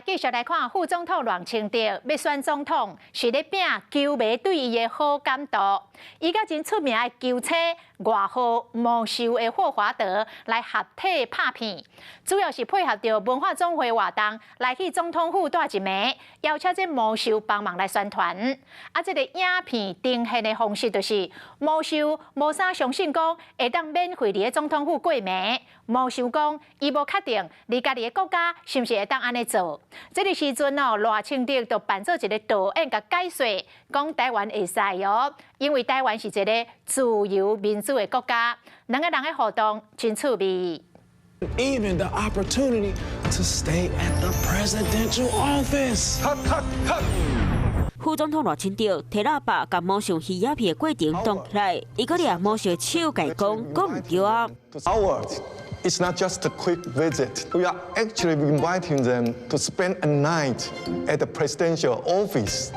繼續來看副總統賴清德欲選總統，是咧拼球迷對伊的好感度。伊佮真出名的球星外號魔獸的霍華德來合體拍片，主要是配合著文化總會活動來去總統府蹛一暝，邀請這魔獸幫忙來宣傳。啊，這個影片呈現的方式就是魔獸無啥相信講會當免費佇咧總統府過暝。魔獸講伊無確定你家己的國家是毋是會當按呢做。這個時陣哦，賴清德就扮做一個導演共解說，講台灣會使哦，因為台灣是一個自由民主的國家，兩个人的互動真趣味。 Even the opportunity to stay at the presidential office. Cut, cut, cut. 副總統賴清德提喇叭，共魔獸翕影片的過程擋起來，伊閣掠魔獸手共伊講，講毋對啊。 Our It's not just a quick visit. We are actually inviting them to spend a night at the presidential office.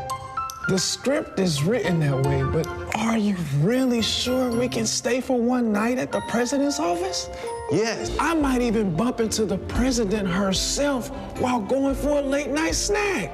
The script is written that way, but are you really sure we can stay for one night at the president's office? Yes. I might even bump into the president herself while going for a late night snack.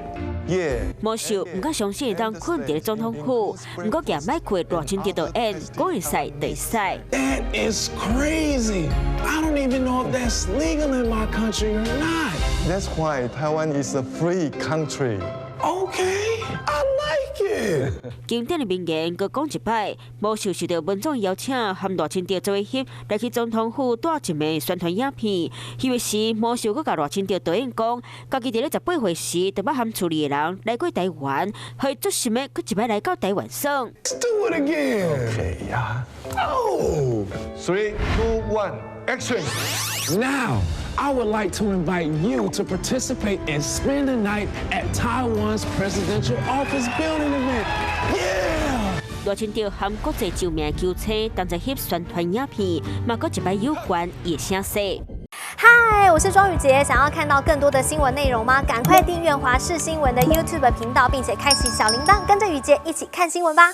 Yeah. 魔獸毋敢相信會當睏佇咧總統府，毋過舉麥克賴清德導演講會使就會使。 That is crazy. I don't even know if that's legal in my country or not. That's why Taiwan is a free country. Okay, I like it. 經典的名言閣講一擺，魔獸受著文總邀請，和賴清德做伙翕來去總統府蹛一暝宣傳影片。翕的時，魔獸閣共賴清德導演講，家己佇咧18歲時，就捌和厝裡的人來過台灣，予伊足想欲閣一擺來到台灣耍。 Let's do it again. Okay, yeah. Oh! Three, two, one, action! Now, I would like to invite you to participate and spend the night at Taiwan's presidential office building event. Yeah! 賴清德和國際著名球星同齊翕宣傳影片，嘛閣一擺有關伊的聲勢。嗨，我是莊宇傑，想要看到更多的新聞內容嗎？趕快訂閱華視新聞的 YouTube 頻道，並且開啟小鈴鐺，跟着宇傑一起看新聞吧。